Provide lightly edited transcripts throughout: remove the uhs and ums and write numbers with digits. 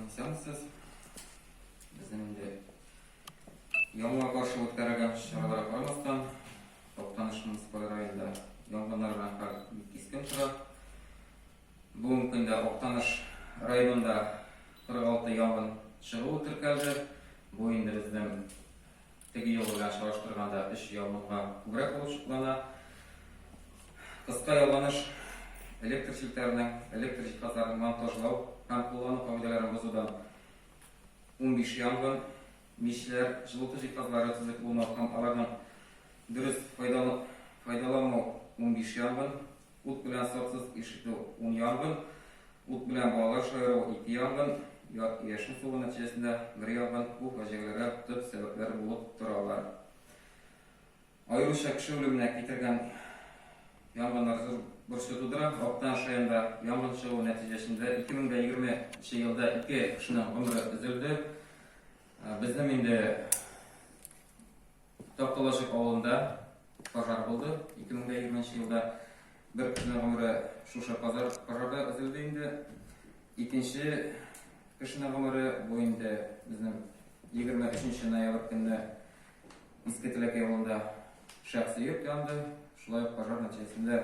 Исәнмесез. Безнең инде яңа каршы үткәрелгән чараларга карамастан, Актаныш муниципаль районында янгыннар белән хәл бик кискен тора. Бүгенге көндә Актаныш районында 46 янгын чыгуы теркәлде. Бу инде безнең теге ел белән чагыштырганда 3 янгынга күбрәк булып чыклана. Кыска ялганыш электр челтәренең, электр җиһазларын монтажлау һәм куллану кагыйдәләрен бозудан 15 янгын, мичләр, җылыту җиһазлары төзек булмау һәм аларның дөрес файдаланмау 15 янгын, ут белән саксыз эш итү 10 янгын, ут белән балалар шаяруы 2 янгын, яшен сугу нәтиҗәсендә 1 янгын бу фаҗигаләргә төп сәбәпләр булып торалар. Аеруча кеше үлеменә китергән янгыннар зур борчу тудыра. Актаныш районында янгын чыгу нәтиҗәсендә 2020 нче елда ике кешенең гомере өзелде. Безнең инде Такталачык авылында пожар булды 2020 нче елда. Бер кешенең гомере шушы пожар, пожарда өзелде инде. Икенче кешенең гомере бу инде безнең 23 ноябрь көнне Иске Теләкәй авылында шәхси йорт янды. Шулай ук пожар нәтиҗәсендә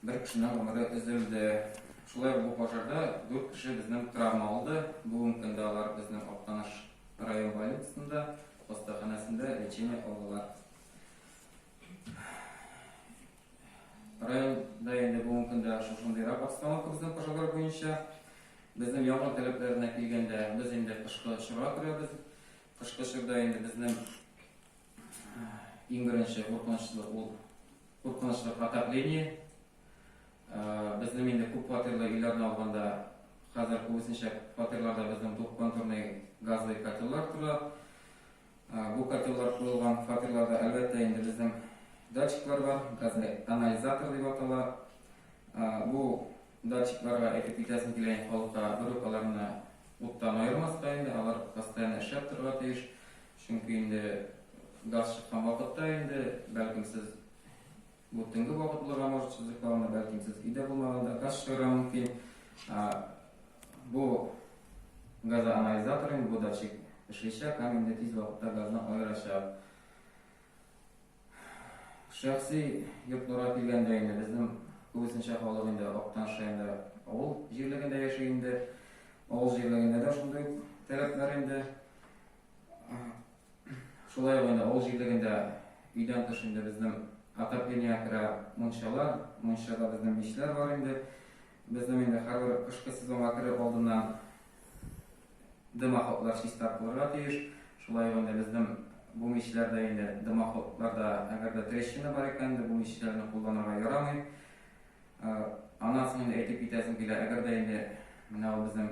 бер кешенең гомере өзелде. Шулай ук бу пожарда дүрт кеше безнең травма алды. Бүгенге көндә алар безнең Актаныш район больницасында, хастаханәсендә лечение алдылар. Районда инде бүгенге көндә шушындыйрак обстановка безнең пожарлар буенча. Безнең янгын таләпләренә килгәндә, без инде кышкы чорга керәбез. Кышкы чорда инде безнең иң беренче куркынычлык ул куркынычлык отопление. Безнең инде күп фатирлы өйләрне алганда хәзер күбесенчә фатирларда безнең двухконтурный газовый котеллар тора. Бу котеллар куелган фатирларда әлбәттә инде безнең датчиклар бар, газоанализатор дип атала. Бу датчикларга әйтеп китәсем килә инде халыкка, бер үк аларны уттан аермаска инде, алар постоянно эшләп торырга тиеш. Чөнки инде газ чыккан вакытта инде, бәлкем сез бу төнге вакыт булырга может сез йоклаганда, бәлкем сез өйдә булмаганда газ чыгарга мөмкин. Бу газоанализатор инде, бу датчик эшләячәк һәм инде тиз вакытта газны аерачак. Шәхси йортларга килгәндә инде безнең күбесенчә халык инде Актаныш районында авыл җирлегендә яши инде. Авыл җирлегендә дә шундый ук таләпләр инде. Шулай ук инде авыл җирлегендә өйдән тыш инде безнең отопление керә мунчалар, мунчада безнең мичләр бар инде. Безнең инде һәрбер кышкы сезонга керер алдыннан Дымоходлар чистартылырга тиеш. Шулай ук инде безнең бу мичләрдә инде дымоходларда әгәр дә трещина бар икән, инде бу мичләрне кулланырга ярамый. Аннан соң инде әйтеп китәсем килә, әгәр дә инде менә ул безнең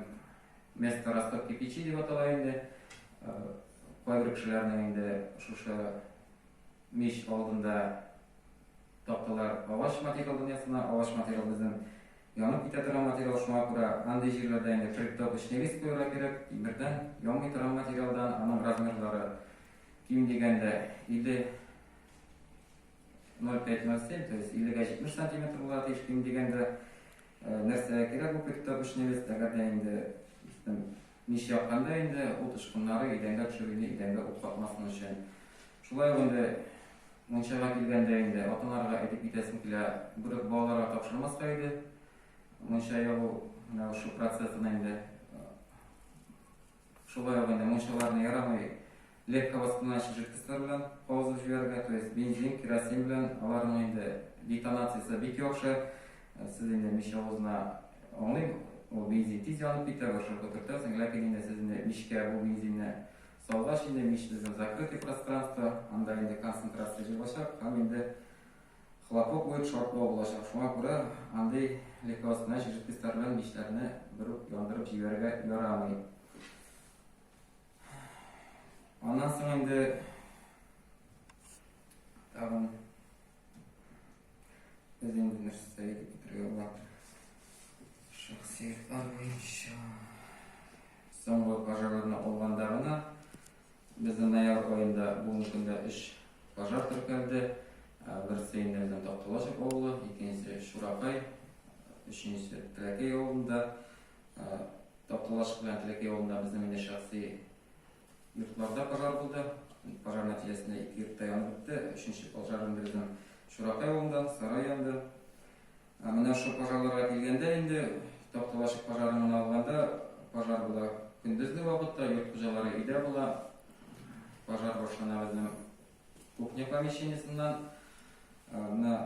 место растопки печи дип атала инде. Кайбер кешеләрнең инде шушы мич алдында такталар агач материалдан ясала. Агач материал безнең Янып китә торган материал, шуңа күрә андый җирләрдә инде предтопочный лист куярга кирәк, тимердән, янмый торган материалдан, аның размерлары ким дигәндә 50 0,5-0,7, то есть 50-гә 70 сантиметр булырга тиеш ким дигәндә. Нәрсәгә кирәк бу предтопочный лист? Әгәр дә инде мич якканда инде ут очкыннары идәнгә төшеп инде идәнгә ут капмасын өчен. Шулай ук инде Мунчага килгәндә инде ата-аналарга әйтеп китәсем килә, бер үк балаларга тапшырмаска иде. Мунча ягу менә шул процессын инде. Шулай ук инде мунчаларны ярамый легковоспламенящий жидкостьлар белән кабызып җибәрергә, то есть бензин, керосин белән аларның инде детонациясе бик яхшы. Сез инде мич авызына аңлыйм, ул бензин тиз янып китә, бер шырпы төртәсең, ләкин инде сез инде мичкә бу бензинны Салгач инде мич безнең закрытый пространство, анда инде концентрация җыелачак һәм инде хлопок будет, шартлау булачак. Шуңа күрә андый легковоспламенящий жидкостьлар белән мичләрне бер үк яндырып җибәрергә ярамый. Аннан соң инде тагын без инде нәрсә әйтеп китәргә була? Шәхси йортлар буенча Соңгы пожарларны алганда гына, безнең ноябрь аенда бүгенге көндә өч пожар теркәлде. Берсе инде безнең Такталачык авылы, икенчесе Чуракай, өченчесе Теләкәй авылында. Такталачык Такталачык белән Теләкәй авылында безнең инде шәхси йортларда пожар булды. Пожар нәтиҗәсендә ике йорт та янып бетте. Өченче пожар инде безнең Чуракай авылында, сарай янды. Ә менә шул пожарларга килгәндә инде, Такталачык пожарын гына алганда, пожар була көндезге вакытта, йорт хуҗалары өйдә була. Пожар башлана безнең кухня помещениесеннән. Менә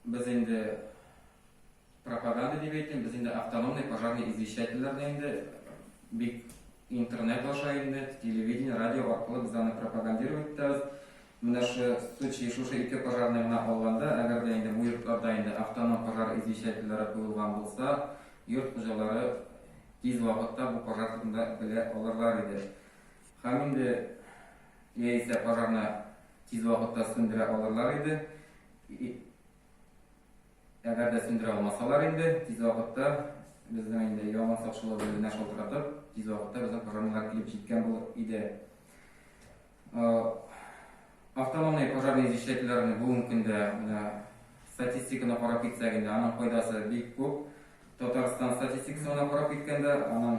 без инде пропаганда дип әйтим, без инде автономный пожарный извещательләрне инде бик интернет аша инде, телевидение, радио аркылы без аны пропагандировать итәбез. Менә шу случай, шушы ике пожарный гына алганда, әгәр дә инде бу йортларда инде автоном пожар извещательләре куелган булса, йорт хуҗалары тиз вакытта бу пожар турында белә алырлар иде. Һәм инде яисә пожарны тиз вакытта сүндерә алырлар иде. Әгәр дә сүндерә алмасалар инде, тиз вакытта безнең инде янгын сакчылыгы бүлегенә шалтыратып, тиз вакытта безнең пожарныйлар килеп җиткән булыр иде. Автономный пожарный извещательләрне бүгенге көндә менә статистиканы карап китсәк инде, аның файдасы бик күп. Татарстан статистикасын гына карап киткәндә, аның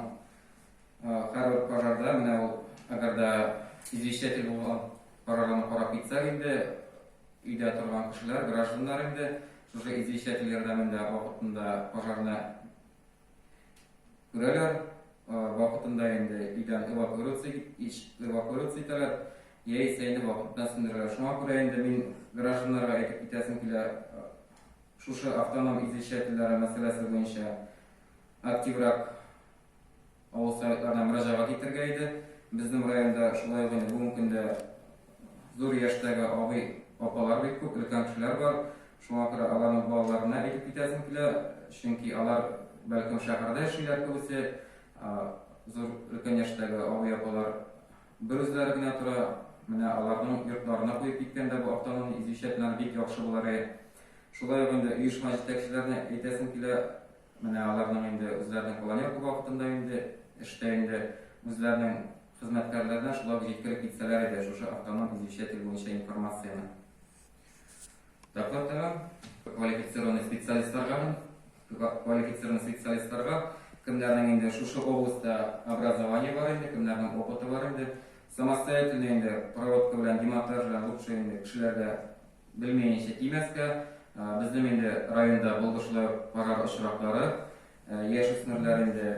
һәрбер пожарда менә ул әгәр дә извещатель булган пожарларны карап китсәк инде, өйдә торган кешеләр, гражданнар инде шушы извещатель ярдәмендә вакытында пожарны күрәләр, вакытында инде өйдән эвакуироваться эвакуироваться итәләр, яисә инде вакытында сүндерәләр. Шуңа күрә инде мин гражданнарга әйтеп китәсем килә, шушы автоном извещательләре мәсьәләсе буенча активрак авыл советларына мөрәҗәгать итәргә иде. Безнең районда шулай ук инде бүгенге көндә зур яшьтәге абый, апалар бик күп, өлкән кешеләр бар. Шуңа күрә аларның балаларына әйтеп китәсем килә, чөнки алар бәлкем шәһәрдә яшиләр күбесе, зур өлкән яшьтәге абый, апалар бер үзләре генә тора. Менә аларның йортларына куеп киткәндә бу автономный извещательләр бик яхшы булыр иде. Шулай ук инде оешма җитәкчеләренә әйтәсем килә, Менә аларның инде үзләренең планерка вакытында инде, эштә инде үзләренең хезмәткәрләренә шулай ук җиткереп китсәләр иде шушы автоном извещатель буенча информацияне. Доклад тәмам. Квалифицированный специалистларга, квалифицированный специалистларга, кемнәрнең инде шушы областьта образование бар инде, кемнәрнең опыты бар инде, самостоятельно инде проводка белән демонтаж белән лучше инде кешеләргә Белмәенчә тимәскә. Безнең инде районда булды шулай ук пожар очраклары. Яшүсмерләр инде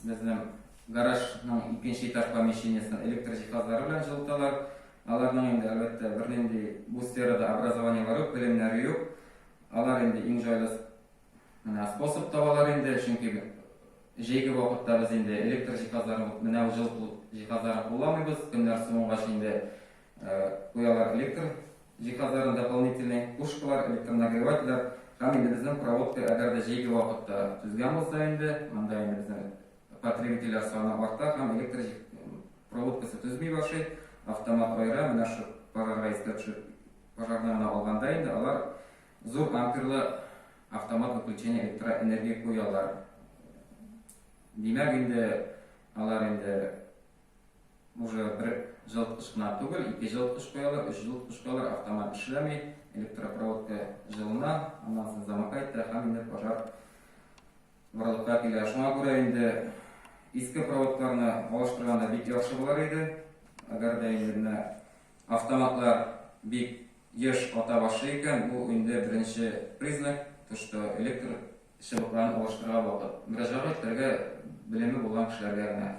безнең гаражның икенче этаж помещениесен электр җиһазлары белән җылыталар. Аларның инде, әлбәттә, бернинди бу сферада образованиеләре юк, белемнәре юк. Алар инде иң җайлы менә способ табалар инде, чөнки җәйге вакытта без инде электр җиһазларын, менә ул җылыту җиһазларын кулланмыйбыз. Көннәр суынгач инде Куялар электр җиһазларын дополнительный, пушкалар, электронагревательләр һәм инде безнең проводка әгәр дә җәйге вакытта төзгән булса инде, монда инде безнең потребительләр саны арта һәм электр проводкасы төзми башлый, автомат аера, менә шу пожарга искә төшеп, пожарны гына алганда инде алар зур амперлы автомат выключение электроэнергия куялар. Димәк инде алар инде Уже бер җылыткыч кына түгел, ике җылыткыч куялар, өч җылыткыч куялар, автомат эшләми, электропроводка җылына, аннан соң замыкает та һәм инде пожар барлыкка килә. Шуңа күрә инде иске проводкаларны алыштырганда бик яхшы булыр иде. Әгәр дә инде менә автоматлар бик еш ата башлый икән, бу инде беренче признак, то что электр чыбыкларын алыштырырга вакыт. Мөрәҗәгать итәргә белеме булган кешеләргә генә.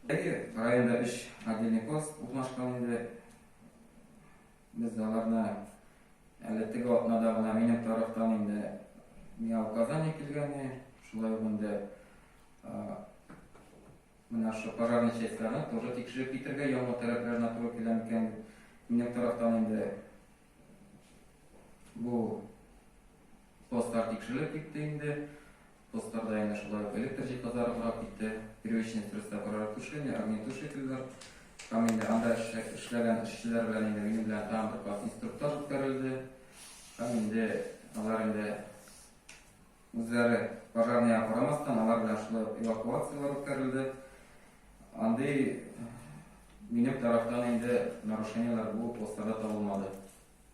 Әйе, районда өч отдельный пост урнашкан инде. Без аларны әле теге атнада гына минем тарафтан инде миңа указание килгән, шулай ук инде менә шу пожарный частьларны тоже тикшереп китергә яңа таләпләренә туры килә микән дип. Минем тарафтан инде бу постлар тикшерелеп китте инде. Постларда инде шулай ук электр җиһазлары карап китте, первичный средства пожаротушения, огнетушительләр. Һәм инде анда эшләгән эшчеләр белән инде минем белән тагын бер кат инструктаж үткәрелде. Һәм инде алар инде үзләре пожарныйга карамастан, алар белән шулай ук эвакуацияләр үткәрелде. Андый минем тарафтан инде нарушениеләр бу постларда табылмады.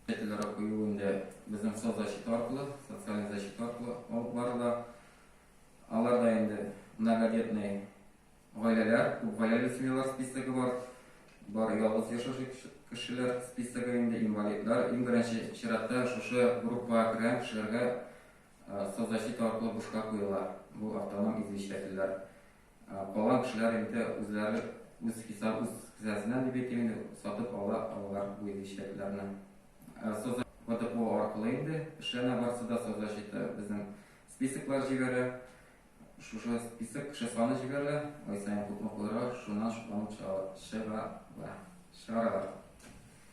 Телләр кую инде безнең соцзащита аркылы, социальный защита аркылы алып барыла. Алар да инде многодетный. гаиләләр, күп гаиләле семьялар списогы бар, бар ялгыз яшәүче кешеләр списогы инде, инвалидлар. Иң беренче чиратта шушы группага кергән кешеләргә соцзащита аркылы бушка куела бу автоном извещательләр. Калган кешеләр инде үзләре үз хисап, үз кесәсеннән дип әйтим инде, сатып ала алалар бу извещательләрне. Соцзащита ВДПО аркылы инде эшләнә барысы да, соцзащита безнең списоклар җибәрә. Шушы список кеше саны җибәрелә, ай саен күпме куярга, шуннан шутланып чыгалар, чыгаралар.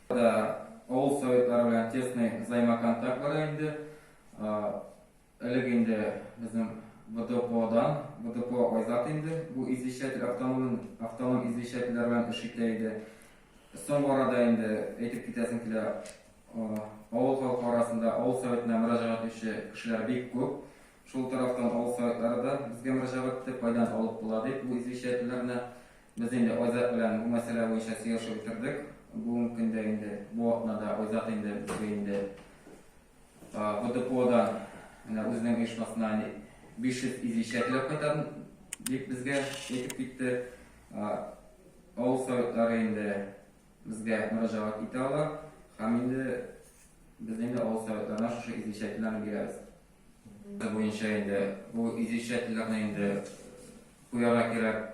Да авыл советлары белән тесный взаимоконтакт бара инде. Элек инде безнең ВДПОдан, ВДПО Айзат инде бу извещатель автоном, автоном извещательләр белән эш итә иде. Соңгы арада инде әйтеп китәсем килә, авыл халкы арасында авыл советына мөрәҗәгать итүче кешеләр бик күп. Шул тарафтан авыл советлары да безгә мөрәҗәгать итте, кайдан алып була дип бу извещательләрне. Без инде Айзат белән бу мәсьәлә буенча сөйләшеп бетердек. Бүгенге көндә инде, бу атнада Айзат инде безгә инде ВДПОдан менә үзенең оешмасына 500 извещатель кайтардым дип безгә әйтеп китте. Авыл советлары инде безгә мөрәҗәгать итә ала һәм инде без инде авыл советларына шушы извещательләрне бирәбез. Буенча инде бу извещательләрне инде куярга кирәк.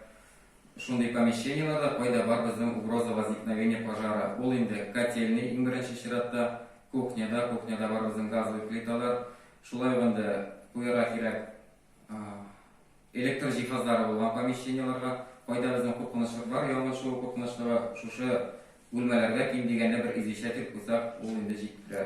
Шундый помещениеләрдә, кайда бар безнең угроза возникновения пожара, ул инде котельный, иң беренче чиратта, кухняда, кухняда бар безнең газовый плиталар, шулай ук инде куярга кирәк электр җиһазлары булган помещениеләргә, кайда безнең куркынычлык бар, янгын чыгу куркынычлыгы, шушы бүлмәләргә ким дигәндә бер извещатель куйсак, ул инде җиткерә.